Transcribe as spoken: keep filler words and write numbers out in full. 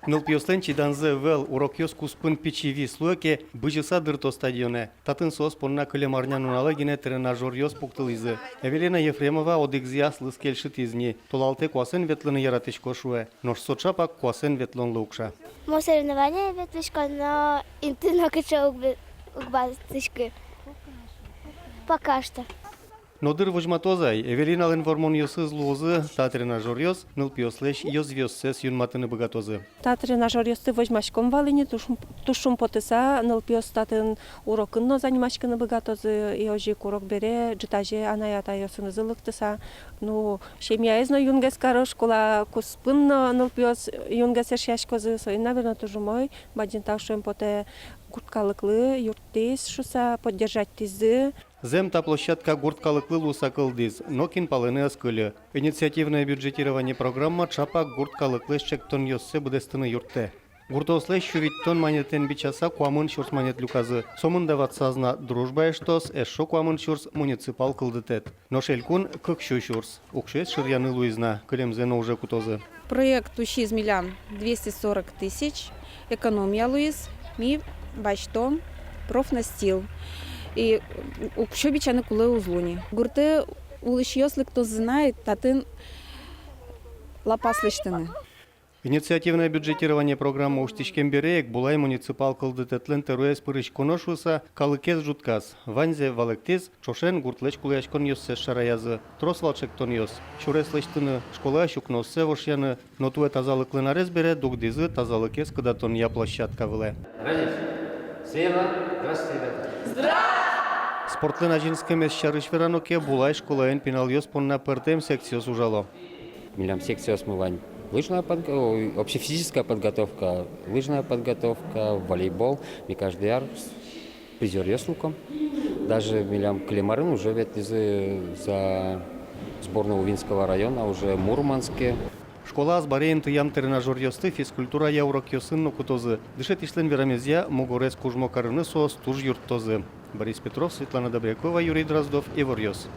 Нылпиослэн чиданзы ӧвӧл, урокъёс куспын пичи вис луэ ке, бызьыса дырто стадионэ. Татын соос понна кылем арнянуналэ гинэ тренажёръёс пуктылӥзы. Эвелина Ефремова одӥгзэ аслыз кельшытӥз ни, толалтэ куасэн ветлыны яратӥсько, шуэ. Нош со ӵапак куасэн ветлонлы укша. Мон соревнование ветлӥсько, но инты нокыӵе уг бе-, уг басьтӥськы. Пока что. Но дыр возьматоз ай, Эвелиналэн вормонъёсыз луозы та тренажёръёс, нылпиослэсь ёзвиоссэс юнматыны быгатозы. Та тренажёръёсты возьмаськом вал ини, туж, туж шумпотыса, нылпиос татын урокын но занимаськыны быгатозы, и озьы ик урок бере ӝытазе анай-атайёсынызы лыктыса. Ну, семьяез но юнгес каро, школа куспын но нылпиос юнгес эшъяськозы, соин, наверно, туж умой. Бадӟым тау шуэм потэ гурт калыклы, юрттӥз шуыса, поддержатьтӥзы. Зэм, та площадка гурт калыклы луыса кылдӥз, нокин палэнэ ӧз кыльы. Инициативное бюджетирование программа ӵапак гурт калыклэсь ӵектонъёссэ быдэстыны юрттэ. Гуртоослэсь сю витьтон манетэн бичаса куамын сюрс манет люказы. Сомында ватсаз на «Дружба» эштос, эшшо куамын сюрс — муниципал кылдытэт. Нош элькун — кык сю сюрс. Уксёез шыръяны луиз на, кылемзэ но уже кутозы. Проект усиз милям двести сорок тысяч, экономия луиз, ми басьтом профнастил. И уксё бичаны кулэ уз луы ни. Гуртэ улӥсьёс лыктозы на татын лапас лэсьтыны. Инициативное бюджетирование программа усьтӥськем бере ик Булай муниципал кылдытэтлэн тӧроез пырыськоно шуыса калыкез ӝутказ. Ваньзэ валэктӥз, ӵошен гуртлэсь кулэяськонъёссэс шараязы. Трос вал ӵектонъёс: сюрес лэсьтыны, школаысь укнооссэ вошъяны, но туэ тазалыклэн арез бере дугдӥзы тазалыкез кыдатонъя площадка вылэ. Разница. Смело. Здравствуйте, ребята. Спортлэн азинскемез сярысь верано ке, Булай школаын пиналъёс понна пӧртэм секциос ужало. Милям секциосмы вань: лыжная подго-, ой, общефизическая подготовка, лыжная подготовка, волейбол. Ми каждый ар с-, призёръёс луом. Даже милям кылем арын уже ветлӥзы за сборную Увинского района, уже Мурманске. Школа азбаре интыям тренажёръёсты физкультурая урокъёсын но кутозы. Дышетӥсьлэн верамезъя, мугорез кужмо карыны соос туж юрттозы. Борис Петров, Светлана Добрякова, Юрий Дроздов, «Иворъёс».